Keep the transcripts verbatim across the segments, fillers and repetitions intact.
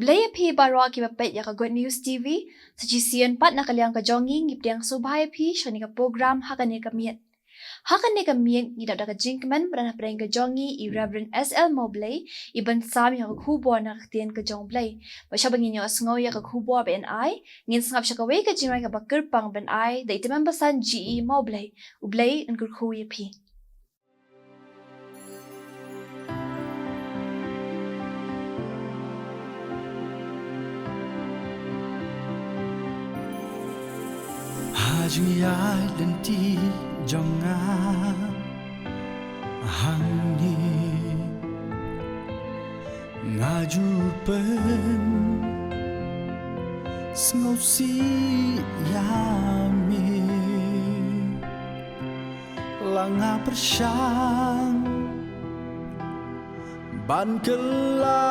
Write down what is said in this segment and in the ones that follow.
Khublei ïa phi baroh kiba peit ïa ka Good News T V. Sa shisien pat na ka liang ka jong ngi, ngi pdiang sngewbha ïa phi sha kane ka program ha kane ka miet. Ha kane ka miet ngi dap da ka jingkmen ba na hapdeng ka jong ngi i Reverend S L Mawblei, i ban sam ïa ka khubor na ka ktien ka jong U Blei. Bad sha ba ngin ïohsngew ïa ka khubor ba yn ai, ngin sngap sha kawei ka jingrwai kaba kyrpang ban ai da i Tymmen Basan G E Mawblei. U Blei un kyrkhu ïa phi. Ha jingïaid lynti jong nga hangne, nga ju pynsngewsih ïa me. La nga pyrshang ban kylla,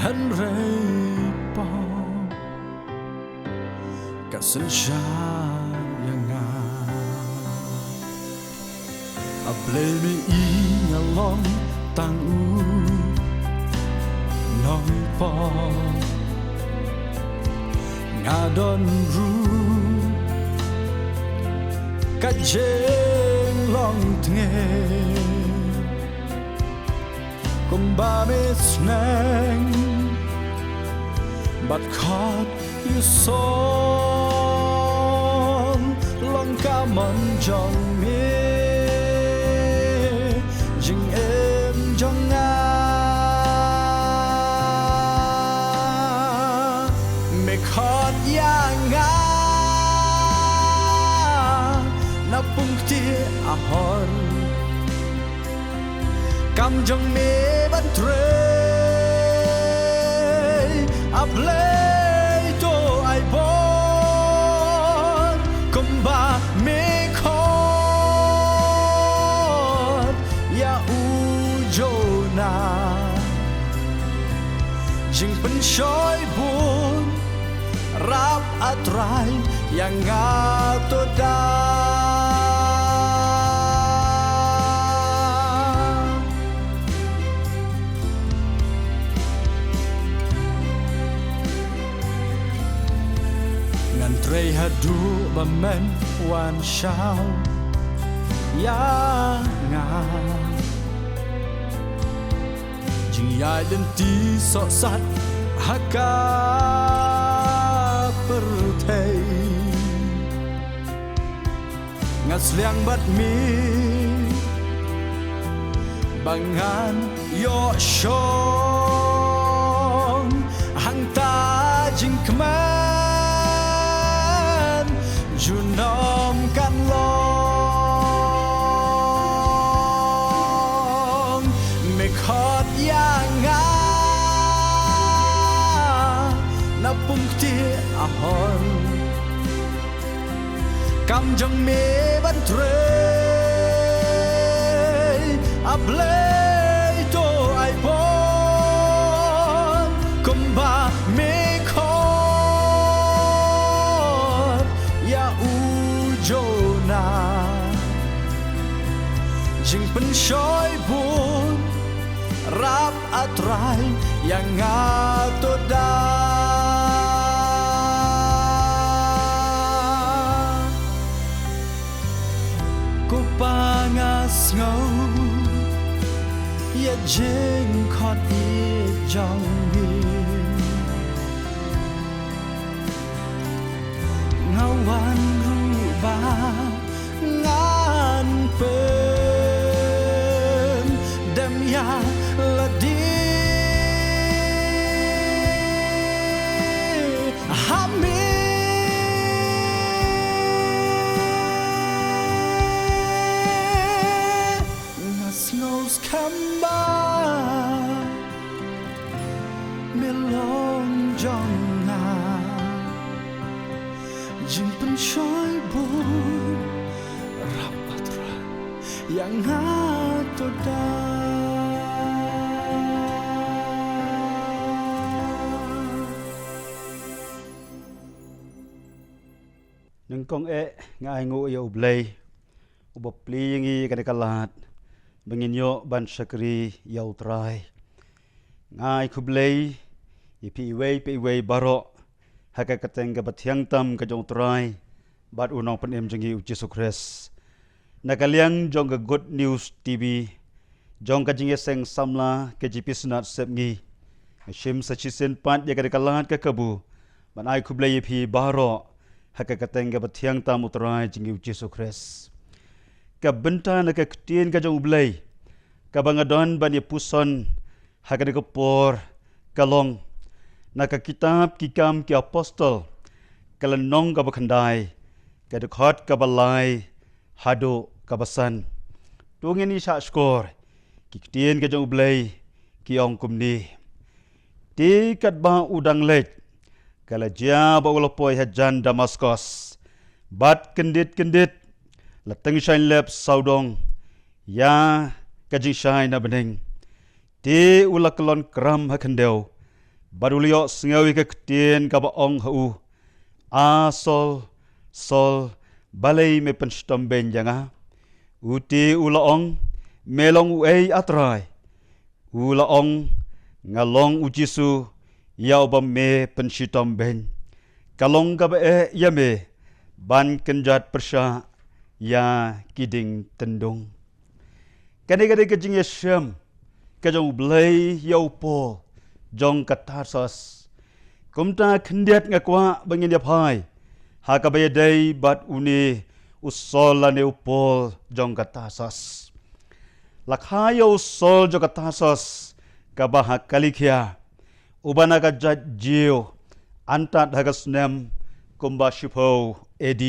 hynrei pop ka synshar ïa nga. A Blei, me i nga long tang u nongpop. Nga don ruh ka jinglong tngen, kumba me sneng bad khot ïasong long ka mon jong me. Jingim jong nga, me khot ïa nga na pung kti ahor. Kam jong me ban trei, A Blei to ai bor, kumba me khot ïa u Jonah. Jingpynshoi bun rap, A Trai, ïa nga to da. Ngan trei haduh ba men wan shaw ïa nga. Jingïaid lynti sohsat ha ka pyrthei. Nga sliang bad me ba ngan ïoh shong hangta jingkmen junom kan long. Me khot ïa nga na pung kti ahor. Kam jong me ban trei, A Blei to ai bor, kumba me khot ïa u Jonah. Jingpynshoi bun rap, A Trai, ïa nga to da. Ko Pa, nga sngew ïa jingkhot ïeit jong me. Nga wan ruh ba ngan pyndem ïa lade ha me. Nga sngew skhem ba me long jong nga. Jingpynshoi bun rap, A Trai, ïa nga to da. Nyngkong eh nga ainguh ïa U Blei uba plie ïa ngi kane ka lad ba ngin ïoh ban shakri ïa U Trai. Nga ai khublei ïa phi iwei pa iwei baroh ha ka kyrteng kaba thiang tam ka jong U Trai bad U Nongpynim jong ngi U Jisu Khrist. Na ka liang jong ka Good News T V, jong ka jingïaseng samla ka J P Synod Sepngi, nga shim sa shisien pat ïa ka dei ka lad ka kabu ban ai khublei ïa phi baroh ha ka kyrteng kaba thiang tam U Trai jong ngi U Jisu Khrist. Ka bynta na ka ktien ka jong U Blei kaba nga don ban ïa puson ha kane ka por ka long na ka kitab Ki Kam ki Apostol, ka lynnong kaba khyndai, ka dkhot kaba lai haduh kaba san. To ngin ïa shah shkor, ki ktien ka jong U Blei ki ong kumne: Te katba u dang leit, ka la jia ba u la poi hajan Damaskos, bad kyndit kyndit la tyngshaiñ lep sawdong ïa ka jingshai na bneng. Te u la kyllon kram ha khyndew, bad u la ïohsngew ïa ka ktien kaba ong ha u: A Saul, Saul, balei me pynshitom beiñ ïa nga? U te u la ong: Me long uei, A Trai? U la ong: Nga long U Jisu, ïa uba me pynshitom beiñ. Ka long kaba eh ïa me ban kynjat pyrshah ïa ki dieng tyndung. Kane ka dei ka jingïashem ka jong U Blei ïa u Paul jong ka Tarsos. Kumta khyndiat nga kwah ba ngin ïa phai ha kaba ïadei bad une u Saul lane u Paul jong ka Tarsos. La kha ïa u Saul jong ka Tarsos kaba ha Kilikia, uba na ka jait Jiw, antad ha ka snem kumba shiphew A D.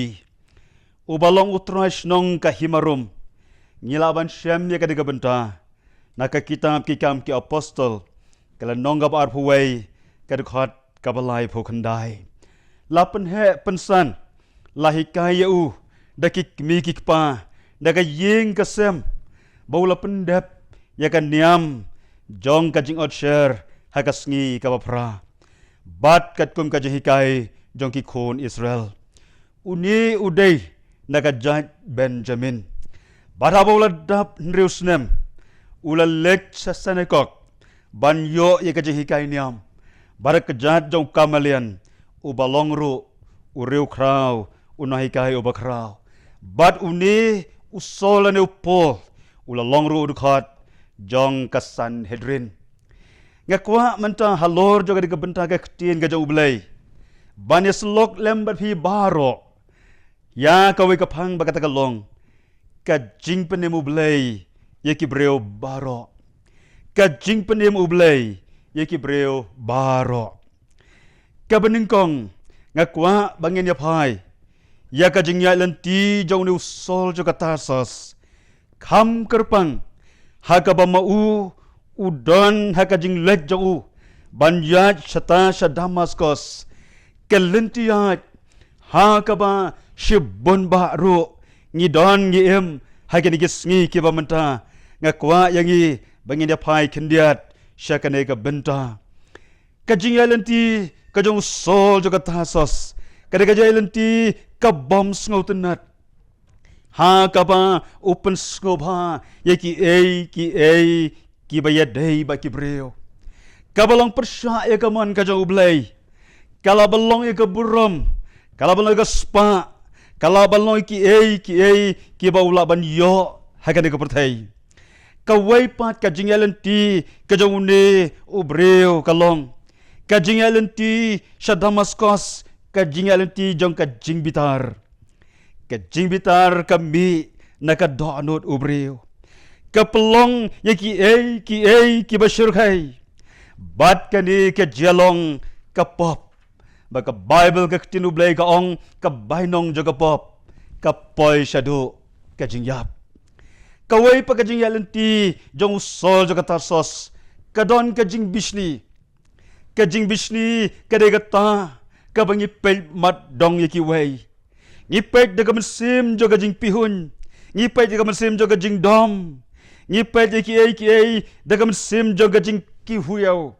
Uba long u trai shnong ka hima rum. Ngi lah ban shem ïa ka dei ka bynta na ka kitab Ki Kam ki Apostol, ka lynnong kaba arphew wei, ka dkhot kaba laiphew khyndai. La pynheh pynsan, la hikai ïa u da ki kmie ki kpa, da ka ïing ka sem, ba u la pyndep ïa ka niam jong ka jingotsher ha ka sngi kaba phra, bad katkum ka jinghikai jong ki khun Israel. Une u dei na ka jait Benjamin. Bad haba u la dap hynriew snem, u la leit sha synagog ban ïoh ïa ka jinghikai niam, bad ha ka kjat jong u Gamaliel, uba long ruh u riewkhraw, u nonghikai uba khraw. Bad une u Saul lane u Paul, u la long ruh u dkhot jong ka Sanhedrin. Nga kwah mynta halor jong ka dei ka bynta ka ktien ka jong U Blei, ban ïa syllok lem bad phi baroh ïa kawei ka phang ba kata ka long: Ka jingpynim U Blei ïa ki briew baroh. Ka jingpynim U Blei ïa ki briew baroh. Kaba nyngkong, nga kwah ba ngin ïa phai ïa ka jingïaid lynti jong une u Saul jong ka Tarsos. Kham kyrpang, ha kaba ma u u don ha ka jingleit jong u ban ïaid shata sha Damaskos, ka lynti ïaid ha kaba shibun bah ruh ngi don ngi im ha kine ki sngi kiba mynta. Nga kwah ïa ngi ba ngin ïa phai khyndiat sha kane ka bynta. Ka jingïaid lynti ka jong u Saul jong ka Tarsos ka dei ka jingïaid lynti ka bym sngewtynnat, ha kaba u pynsngewbha ïa kiei kiei kiba ïadei bad ki briew. Kaba long pyrshah ïa ka mon ka jong U Blei, ka la ba long ïa ka burom, ka la ba long ïa ka spah, ka la ba long ïa kiei kiei kiba u lah ban ïoh ha kane ka pyrthei. Kawei pat ka jingïaid lynti ka jong une u briew ka long, ka jingïaid lynti sha Damaskos, ka jingïaid lynti jong ka jingbitar. Ka jingbitar ka mih na ka dohnud u briew, ka pynlong ïa kiei kiei kiba shyrkhei. Bad kane ka jia long ka pop, ba ka Baibl, ka ktien U Blei ka ong, ka bainong jong ka pop ka poi shaduh ka jingïap. Kawei pat ka jingïaid lynti jong u Saul jong ka Tarsos ka don ka jingbishni. Ka jingbishni ka dei kata kaba ngi peit mat dong ïa kiwei. Ngi peit da ka mynsiem jong ka jingpihuiñ, ngi peit da ka mynsiem jong ka jingdom, ngi peit ïa kiei kiei da ka mynsiem jong ka jingkiwhiew.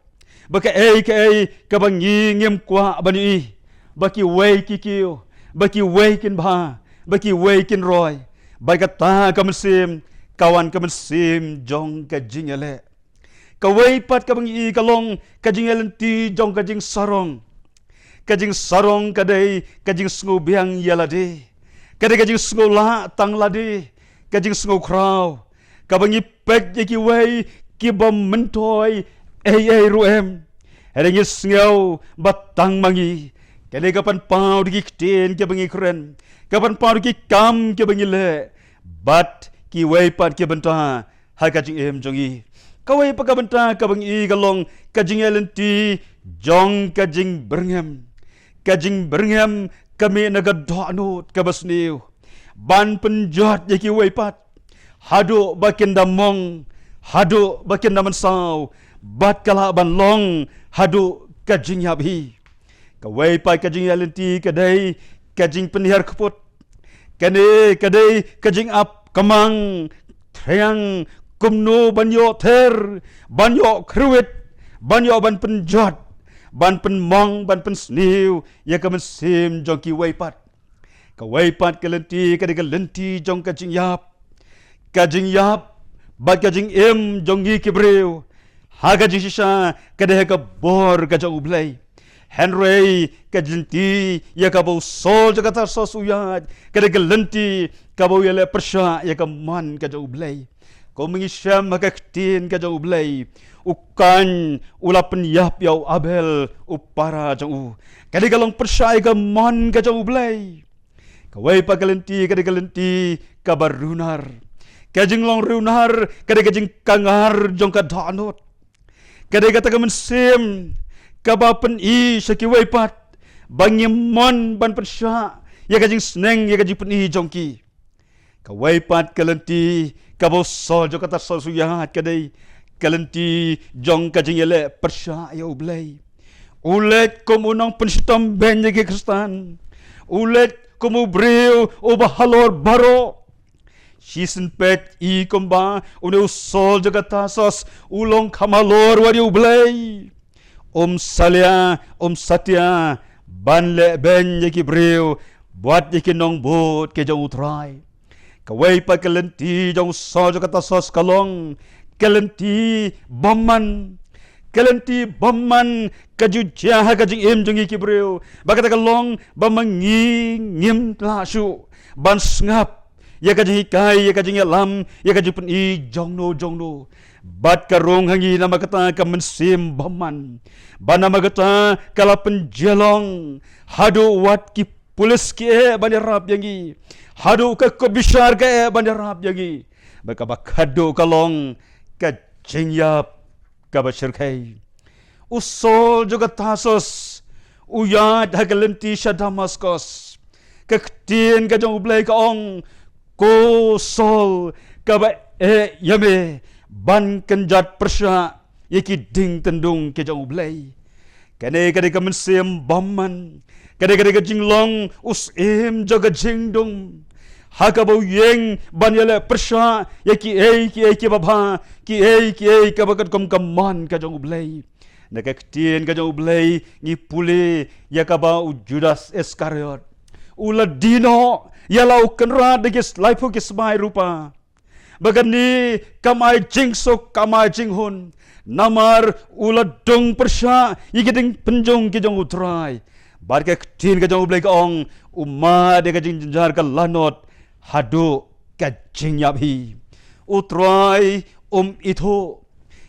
Ba kaei kaei kaba ngi ngim kwah ban ïohi, ba kiwei ki kiew, ba kiwei kin bha, ba kiwei kin roi. Bad kata ka mynsiem ka wan ka mynsiem jong ka jingïaleh. Kawei pat kaba ngi i ka long ka jingïalynti jong ka jingsarong. Ka jingsarong ka dei ka jingsngewbiang ïa lade. Ka dei ka jingsngewlah tang lade. Ka jingsngewkhraw. Kaba ngi peit ïa kiwei kiba myntoi ei ei ruh em. Hynrei ngi sngew ba tang ma ngi. Kane ka pynpaw da ki ktien kiba ngi kren. Ka pynpaw da ki kam kiba ngi leh. Bad kiwei pat ki bynta ha ka jingim jong ngi. Kawei pat ka bynta kaba ngi i ka long ka jingïalynti jong ka jingbyrngem. Ka jingbyrngem ka mih na ka dohnud kaba sniew. Ban pynjot ïa kiwei pat. Haduh ba kin da mong, haduh ba kin da mynsaw, bad ka lah ban long haduh ka jingïap hi. Kawei pat ka jingïalynti ka dei ka jingpynhiar kput. Kane ka dei ka jingap kamang, triang, kumno ban ïoh ther, ban ïoh khrwit, ban ïoh ban pynjot, ban pynmong, ban pynsniew ïa ka mynsiem jong kiwei pat. Kawei pat ka lynti ka dei ka lynti jong ka jingïap. Ka jingïap bad ka jingim jong ngi ki briew ha ka jingshisha ka dei ha ka bor ka jong U Blei. Hynrei ka lynti ïa kaba u Saul jong ka Tarsus u ïaid ka dei ka lynti kaba u ïaleh pyrshah ïa ka mon ka jong U Blei. Kum ngi shem ha ka ktien ka jong U Blei, u Kain u la pynïap ïa u Abel u para jong u. Ka dei ka long pyrshah ïa ka mon ka jong U Blei. Kawei pat ka lynti ka dei ka lynti kaba runar. Ka jinglong runar ka dei ka jingkangar jong ka dohnud. Ka dei kata ka mynsiem kaba pyni sha kiwei pat ba ngi mon ban pyrshah ïa ka jingsneng ïa ka jingpyni jong ki. Kawei pat ka lynti kaba u Saul jong ka Tarsus u ïaid ka dei ka lynti jong ka jingïaleh pyrshah ïa U Blei. U leit kum u nongpynshitom beiñ ïa ki Khristan. U leit kum u briew uba halor baroh. Shisien peit i kumba une u Saul jong ka Tarsus u long kham halor wat ïa U Blei. Um salia, um satia ban leh beiñ ïa ki briew, wat ïa ki nongbud ki jong U Trai. Kawei pat ka lynti jong u Saul jong ka Tarsus ka long ka lynti bymman. Ka lynti bymman ka ju jia ha ka jingim jong ngi ki briew. Ba kata ka long ba ma ngi ngim lah shuh ban sngap ïa ka jinghikai, ïa ka jingïalam, ïa ka jingpyni jongno jongno. Bad ka rung ha ngi namar kata ka mynsiem bymman. Bad namar kata ka la pynjlong haduh wat ki pulit ki eh ban ïarap ïa ngi. Haduh ka kut bishar ka eh ban ïarap ïa ngi. Bad kaba khadduh ka long ka jingïap kaba shyrkhei. U Saul jong ka Tarsus u ïaid ha ka lynti sha Damaskus. Ka ktien ka jong U Blei ka ong, ko Saul, kaba eh ïa me ban kynjat pyrshah ïa ki dieng tyndung ki jong U Blei. Kane ka dei ka mynsiem bymman. Kane ka dei ka jinglong u syiem jong ka jingdum. Ha kaba u ïeng ban ïaleh pyrshah ïa kiei kiei kiba bha, kiei kiei kaba katkum ka mon ka jong U Blei. Na ka ktien ka jong U Blei ngi pule ïa kaba u Judas Iskariot u la die noh ïa la u kynrad da ki laiphew ki sbai rupa. Ba kane kam ai jingsuk, kam ai jinghun. Namar u la dung pyrshah ïa ki dieng tyndung ki jong U Trai. Bad ka ktien ka jong U Blei ka ong, u mad ïa ka jingjynjar ka lanot haduh ka jingïap hi. U Trai um ithuh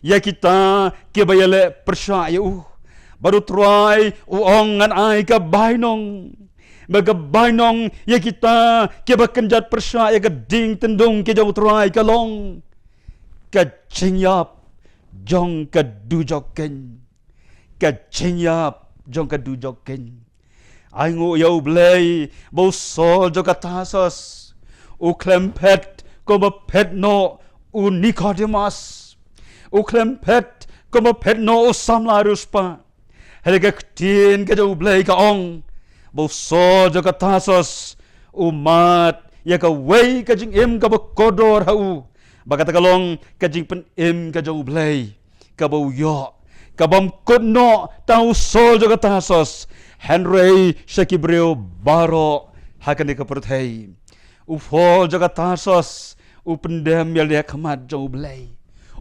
ïa kita kiba ïaleh pyrshah ïa u. Bad U Trai u ong, ngan ai ka bainong. Ba ka bainong ïa kita kiba kynjat pyrshah ïa ka dieng tyndung ki jong U Trai ka long ka jingïap jong ka dujok keiñ. Ka jingïap jong ka dujok keiñ. Ai nguh ïa U Blei ba u Saul jong ka Tarsus u khlem phet kumba phet noh u Nikodemus. U khlem phet kumba phet noh u samla riewspah. Hynrei ka ktien ka jong U Blei ka ong ba u Saul jong ka Tarsus u mad ïa kawei ka jingim kaba kordor ha u. Ba kata ka long ka jingpynim ka jong U Blei kaba u ïoh, kabym kut noh tang u Saul jong ka Tarsus, hynrei sha ki briew baroh ha kane ka pyrthei. U Saul jong ka Tarsus u pyndem ïa lade ha khmat jong U Blei.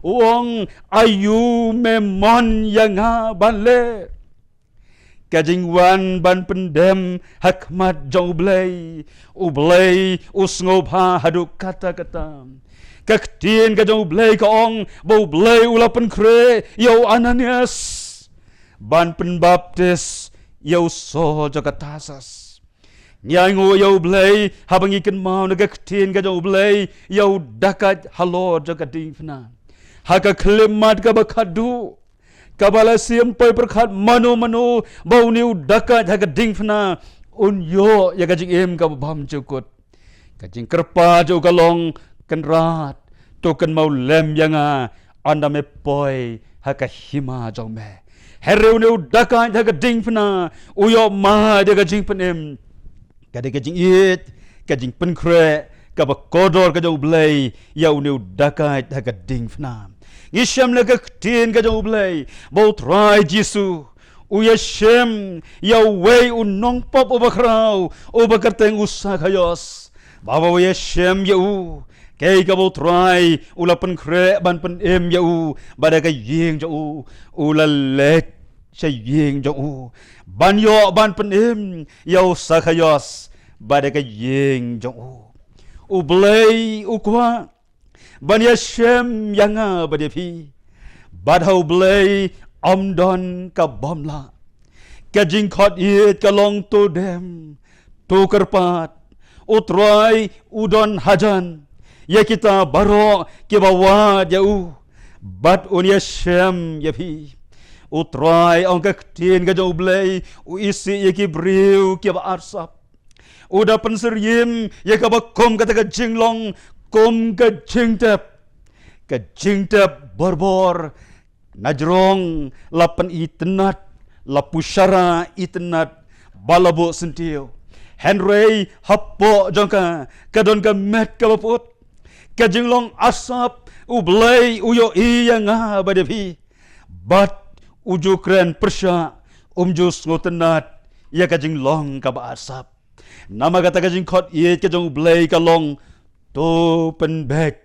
U ong, aïu me mon ïa nga ban leh? Ka jingwan ban pyndem ha khmat jong U Blei. U Blei u sngewbha haduh katta katta. Ka ktien ka jong U Blei ka ong ba U Blei u la pynkhreh ïa u Ananias ban pynbaptis ïa u Saul jong ka Tarsus. Ngi ainguh ïa U Blei haba ngi kynmaw na ka ktien ka jong U Blei ïa u dakait halor jong ka diengphna. Ha ka khyllipmat kaba khadduh, kaba la siem poi pyrkhat mano mano ba une u dakait ha ka diengphna un ïoh ïa ka jingim kaba bymjukut. Ka jingkyrpad jong u ka long, Kynrad, to kynmaw lem ïa nga ynda me poi ha ka hima jong me. Hynrei une u dakait ha ka diengphna u ïoh mad ïa ka jingpynim. Ka dei ka jingïeit, ka jingpynkhreh kaba kordor ka jong U Blei ïa une u dakait ha ka diengphna. Ngi shem na ka ktien ka jong U Blei ba U Trai Jisu u ïashem ïa uwei u nongpop uba khraw uba kyrteng u Sakhaios. Ba haba u ïashem ïa u, kaei kaba U Trai u la pynkhreh ban pynim ïa u, ba da ka ïing jong u u la leit sha ïing jong u ban ïoh ban pynim ïa u Sakhaios ba da ka ïing jong u. U Blei u kwah ban ïashem ïa nga bad ïa phi. Bad ha U Blei ym don ka bym lah. Ka jingkhot ïeit ka long, to dem, to kyrpad. U Trai u don hajan ïa kita baroh kiba wad ïa u, bad un ïashem ïa phi. U Trai, ong ka ktien ka jong U Blei, u isih ïa ki briew kiba arsap. U da pynsyriem ïa kaba kum kata ka jinglong kum ka jingtep. Ka jingtep borbor, najrong la pynitynnad, la pushara itynnad, ba la buh syntiew. Hynrei hapoh jong ka ka don ka met kaba put. Ka jinglong arsap, U Blei u ïohi ïa nga bad ïa phi. Bad u ju kren pyrshah, um ju sngewtynnad ïa ka jinglong kaba arsap. Namar kata ka jingkhot ïeit ka jong U Blei ka long, to pynbeit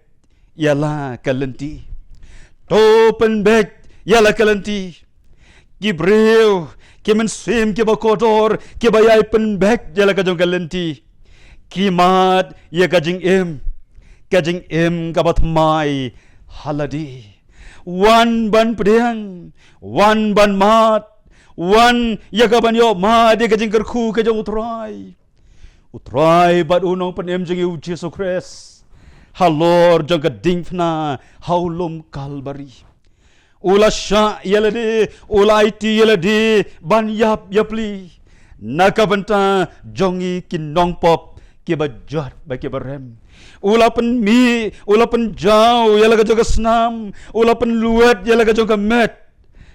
ïa la ka lynti. To pynbeit ïa la ka lynti. Ki briew, ki mynsiem kiba kordor, kiba ïai pynbeit ïa la ka jong ka lynti, ki mad ïa ka jingim, ka jingim kaba thymmai ha lade. Wan ban pdiang, wan ban mad, wan ïa ka ban ïoh mad ïa ka jingkyrkhu ka jong U Trai. U Trai bad u Nongpynim jong ngi U Jisu Khrist, halor jong ka diengphna ha u lum Kalbari, u la shah ïa lade, u la aiti ïa lade ban ïap ïapli na ka bynta jong ngi ki nongpop kiba jot bad kiba rem. U la pynmih, u la pynjaw ïa la ka jong ka snam, u la pynlwet ïa la ka jong ka met,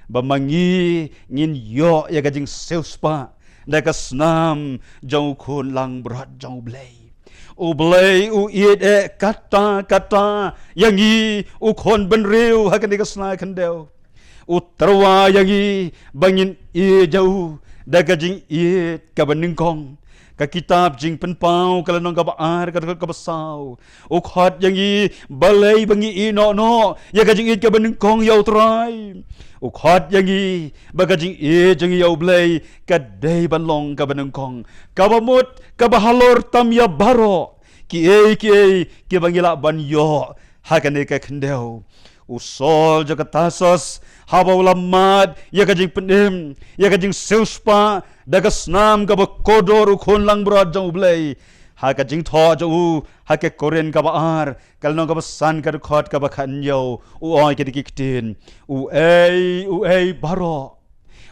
ba ma ngi ngin ïoh ïa ka jingsiewspah da ka snam jong U Khun langbrot jong U Blei. U Blei u ïeit eh katta katta ïa ngi, u khun bynriew ha kane ka sla khyndew. U tyrwa ïa ngi ba ngin ïeit ïa u da ka jingïeit kaba nyngkong. Ka kitab Jingpynpaw ka lynnong kaba ar, ka dkhot kaba saw, u khot ïa ngi balei ba ngi ïeh noh noh ïa ka jingïeit kaba nyngkong ïa U Trai. U khot ïa ngi ba ka jingïeit jong ngi ïa U Blei ka dei ban long kaba nyngkong, kaba mut, kaba halor tam ïa baroh kiei kiei kiba ngi lah ban ïoh ha kane ka khyndew. U Saul jong ka Tarsus, haba u la mad ïa ka jingpynim, ïa ka jingsiewspah da ka snam kaba kordor U Khun langbrot jong U Blei, ha ka jingthoh jong u ha ka Korinth kaba ar, ka lynnong kaba san, ka dkhot kaba khathynñiew, u ong kine ki ktien: Uei uei baroh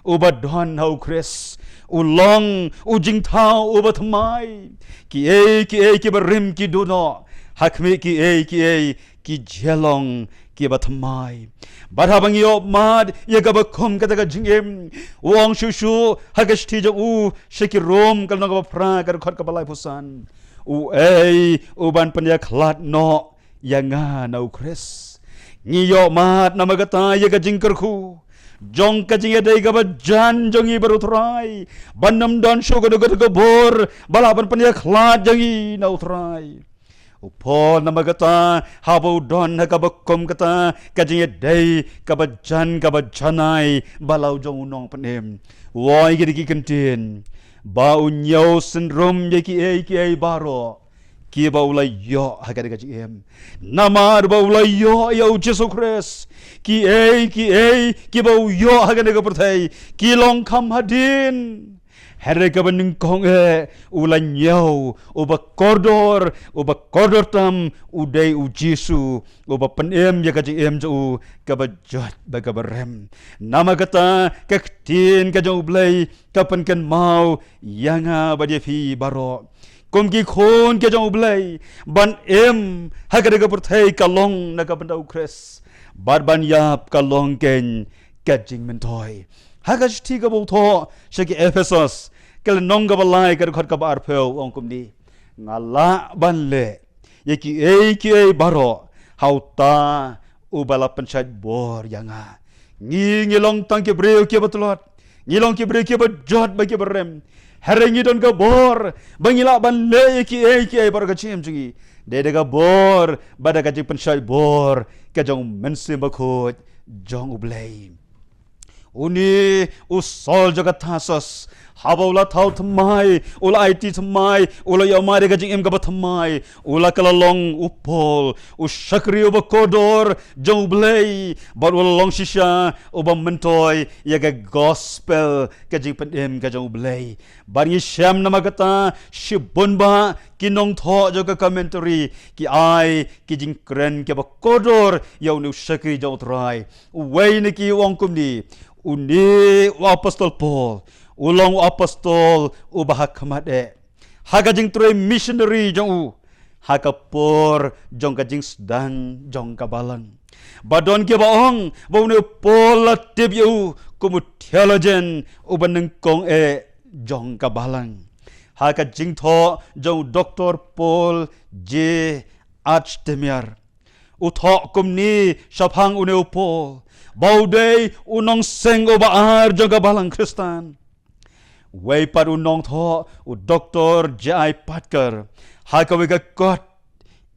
uba don ha U Khrist u long u jingthaw uba thymmai. Kiei kiei kiba rim ki duh noh, ha khmih, kiei kiei ki jia long kiba thymmai. Bad haba ngi ïoh mad ïa kaba kum kata ka jingim, u ong shuh shuh ha ka shithi jong u sha ki Rom, ka lynnong kaba phra, ka dkhot kaba laiphew san: Uei u ban pynïakhlad noh ïa nga na U Khrist? Ngi ïoh mad namar kata ïa ka jingkyrkhu jong ka jingïadei kaba jan jong ngi bad U Trai, ban ym don shuh kano kano ka bor ba lah ban pynïakhlad ïa ngi na U Trai. U Paul namar kata, haba u don ha kaba kum kata ka jingïadei kaba jan kaba janai bad la u jong u nongpynim, u ong ïa kine ki kyntien ba u ñiew synrum ïa kiei kiei baroh kiba u la ïoh ha kane ka jingim. Namar ba u la ïoh ïa u Jisu Khrist, kiei kiei kiba u ïoh ha kane ka pyrthei ki long kham hadien. Hynrei kaba nyngkong eh u la ñiew uba kordor, uba kordor tam u dei u Jisu, uba pynim ïa ka jingim jong u kaba jot bad kaba rem. Namar kata ka ktien ka jong U Blei ka pynkynmaw ïa nga bad ïa phi baroh kum ki khun ki jong U Blei, ban im ha kane ka pyrthei ka long na ka bynta U Khrist, bad ban ïap ka long keiñ ka jingmyntoi. Ha ka shithi kaba u thoh sha ki Ephesos, ka lynnong kaba lai, ka dkhot kaba arphew, u ong kumne: Nga lah ban leh ïa kiei kiei baroh ha uta uba la pynshait bor ïa nga. Ngi, ngi long tang ki briew kiba tlot, ngi long ki briew kiba jot bad kiba rem. Hynrei ngi don ka bor ba ngi lah ban leh ïa kiei kiei baroh ha ka jingim jong ngi, dei da ka bor bad da ka jingpynshait bor ka jong U Mynsiem Bakhuid jong U Blei. Une u Saul jong ka Tarsus, haba u la thaw thymmai, u la aiti thymmai, u la ïoh mad ïa ka jingim kaba thymmai, u la kylla long u Paul, u shakri uba kordor jong U Blei, bad u la long shisha uba myntoi ïa ka gospel, ka jingpynim ka jong U Blei. Bad ngi shem namar kata, shibun bah ki nongthoh jong ka commentary ki ai ki jingkren kiba kordor ïa une u shakri jong U Trai. Uwei na ki u ong kumne: Une u apostol Paul u long u apostol uba hakhmat eh ha ka jingtrei missionary jong u ha ka por jong ka jingsdang jong ka balang. Ba don kiba ong ba une u Paul la tip ïa u kum u theologian uba nyngkong eh jong ka balang. Ha ka jingthoh jong u Doktor Paul J Achtemeier, u thoh kumne shaphang une u Paul ba u dei u nongseng uba ar jong ka balang Khristan. Wei pat u nongthoh, u Doktor J I Packer, ha kawei ka kot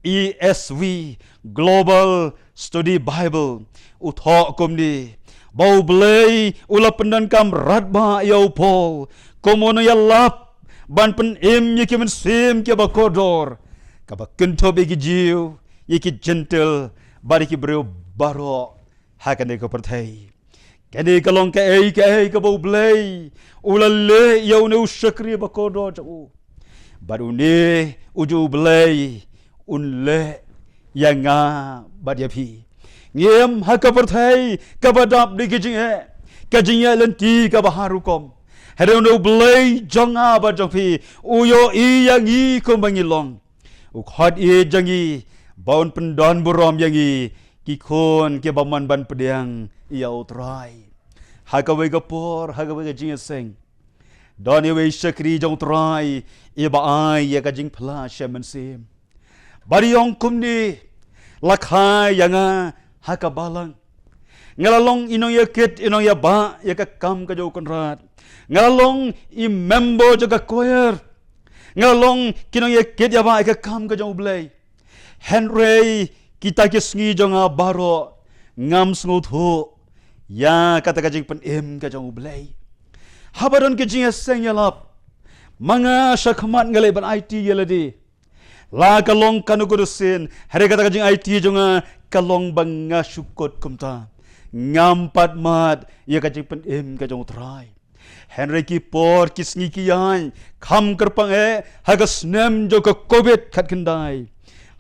E S V, Global Study Bible, u thoh kumne ba U Blei u la pyndonkam radbah ïa u Paul kum u nongïalap ban pynim ïa ki mynsiem kiba kordor, kaba kynthup ïa ki Jiw, ïa ki Jentil, bad ïa ki briew baroh ha kane ka pyrthei. Kane ka long kaei kaei kaba U Blei u la leh ïa une u shakri ba kordor jong u. Bad une u jong U Blei un leh ïa nga bad ïa phi. Ngi im ha ka pyrthei kaba dap da ki jingeh, ka jingïaid lynti kaba har rukom. Hynrei une U Blei jong nga bad jong phi u ïohi ïa ngi kumba ngi long. U khot ïa jong ngi ba un pyndon burom ïa ngi, ki khun kiba mon ban pdiang ïa U Trai. Ha kawei ka por, ha kawei ka jingïaseng, don iwei i shakri jong U Trai iba ai ïa ka jingphla sha mynsiem. Bad i ong kumne: La kha ïa nga ha ka balang. Nga la long i nongïakit i nongïabah ïa ka kam ka jong U Kynrad. Nga la long i member jong ka choir. Nga la long ki nongïakit ïabah ïa ka kam ka jong U Blei. Hynrei kita ki sngi jong nga baroh ngam sngewthuh ïa kata ka jingpynim ka jong U Blei. Haba don ki jingïaseng ïalap, ma nga shakhmat nga leh ban aiti ïa lade. La ka long kano kano sien, hynrei kata ka jingaiti jong nga ka long ba nga shu kut kumta. Ngam pat mad ïa ka jingpynim ka jong U Trai. Hynrei ki por ki sngi ki ïaid kham kyrpang eh ha ka snem jong ka Covid khatkhyndai,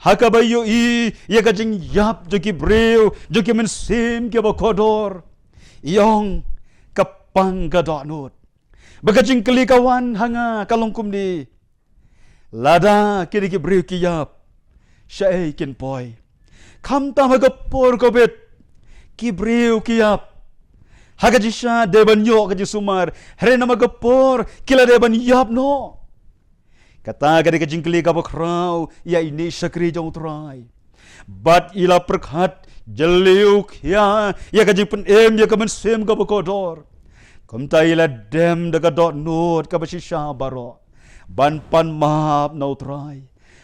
ha kaba ïohi ïa ka jingïap jong ki briew, jong ki mynsiem kiba kordor, i ong, ka pang ka dohnud. Ba ka jingkylli ka wan ha nga ka long kumne: Lada kine ki briew ki ïap, shaei kin poi? Khamtam ha ka por Covid ki briew ki ïap, ha ka jingshisha dei ban ïoh ka jingsumar, hynrei namar ka por ki la dei ban ïap noh. Kata ka dei ka jingkylli kaba khraw ïa ine i shakri jong U Trai. Bad i la pyrkhat jylliew khia ïa ka jingpynim ïa ka mynsiem kaba kordor. Kumta i la dem da ka dohnud kaba shisha baroh ban pan map na U Trai.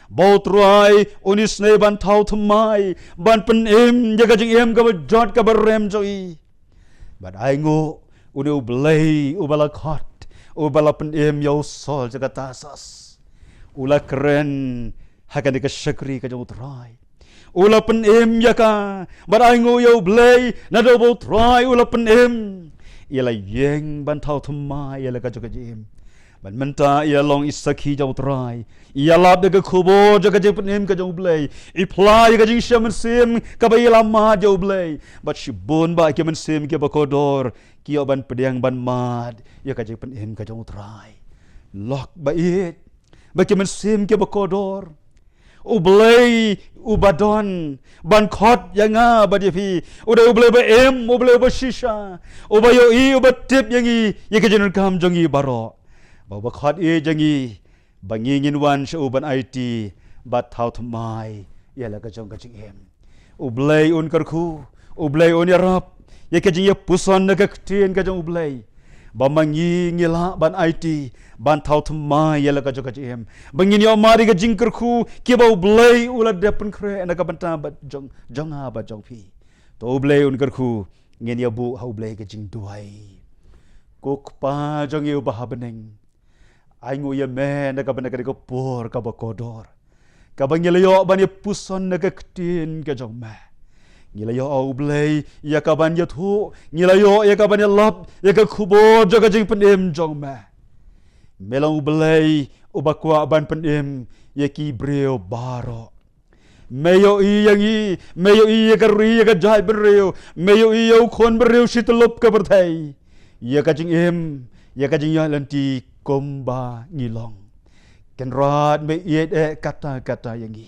Ba U Trai un isynei ban thaw thymmai, ban pynim ïa ka jingim kaba jot kaba rem jong i. Bad ainguh, une U Blei uba la khot, uba la pynim ïa u Saul jong ka Tarsus, u la kren ha kane ka shakri ka jong U Trai. U la pynim ïa ka, bad ainguh ïa U Blei, naduh ba U Trai u la pynim, i la ïeng ban thaw thymmai ïa la ka jong ka jingim. Bad mynta i la long i sakhi jong U Trai. I ïalap ïa ka khubor jong ka jingpynim ka jong U Blei. I phla ïa ka jingshah mynsiem kaba i la mad ïa U Blei. Bad shibun bah ki mynsiem kiba kordor ki ïoh ban pdiang ban mad ïa ka jingpynim ka jong U Trai. Lok ba ïeit, ba ki mynsiem kiba kordor, U Blei uba don ban khot ïa nga bad ïa phi, u dei U Blei ba im, U Blei uba shisha, uba ïohi, uba tip ïa ngi, ïa ka jingdonkam jong ngi baroh. Ba uba khot ïa ngi, ba ngi ngin wan sha u ban aiti bad thaw thymmai ïa la ka jong ka jingim. U Blei un kyrkhu, U Blei un ïarap ïa ka jingïapuson na ka ktien ka jong U Blei, ba ma ngi ngi lah ban aiti, ban thaw thymmai ïa la ka jong ka jingim, ba ngin ïoh mad ïa ka jingkyrkhu kiba U Blei u la dep pynkhreh na ka bynta ba jong, jong nga bad jong phi. To U Blei un kyrkhu, ngin ïa buh ha U Blei ka jingduwai. Ko Kpa jong ngi uba ha bneng, ainguh ïa me na ka bynta kane ka por kaba kordor, kaba ngi la ïoh ban ïapuson na ka ktien ka jong me. Ngi la ïoh, ah U Blei, ïa ka ban ïathuh, ngi la ïoh ïa ka ban ïalap ïa ka khubor jong ka jingpynim jong me. Me long U Blei uba kwah ban pynim ïa ki briew baroh. Me ïohi ïa ngi, me ïohi ïa ka ri, ïa ka jaitbynriew, me ïohi ïa u khun bynriew shi tyllup ka pyrthei, ïa ka jingim, ïa ka jingïaid lynti kumba ngi long. Kynrad, me ïeit eh katta katta ïa ngi.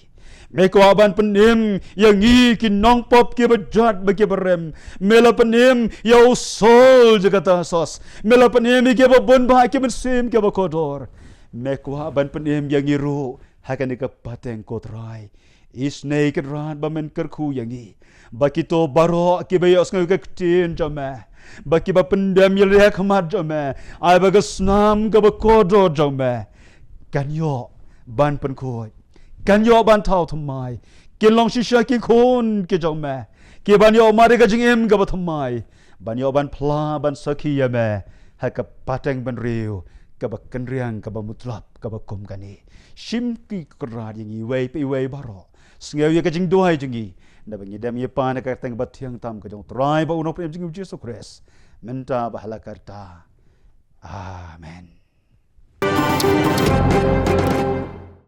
Me kwah ban pynim ïa ngi ki nongpop kiba jot bad kiba rem. Me la pynim ïa u Saul jong ka Tarsus. Me la pynim ïa kiba bun bah ki mynsiem kiba kordor. Me kwah ban pynim ïa ngi ruh ha kane ka pateng, ko Trai. Isynei Kynrad ba men kyrkhu ïa ngi, ba kito baroh kiba ïohsngew ïa ka ktien jong me, ba kiba pyndem ïaleh ha khmat jong me, ai ba ka snam kaba kordor jong me kan ïoh ban pynkhuid, kan ïoh ban thaw thymmai. Kin long shisha ki khun ki jong me, ki ban ïoh mad ïa ka jingim kaba thymmai, ban ïoh ban phla, ban sakhi ïa me ha ka pateng bynriew kaba kynriang, kaba mutlop, kaba kum kane. Shim ki, Kynrad, ïa ngi iwei pa iwei baroh. Sngew ïa ka jingduwai jong ngi, naba ngi dem ngi pan ha ka kyrteng ba thiang tam ka jong U Trai bad U Nongpynim jong ngi U Jisu Khrist, mynta bad ha la karta. Amen.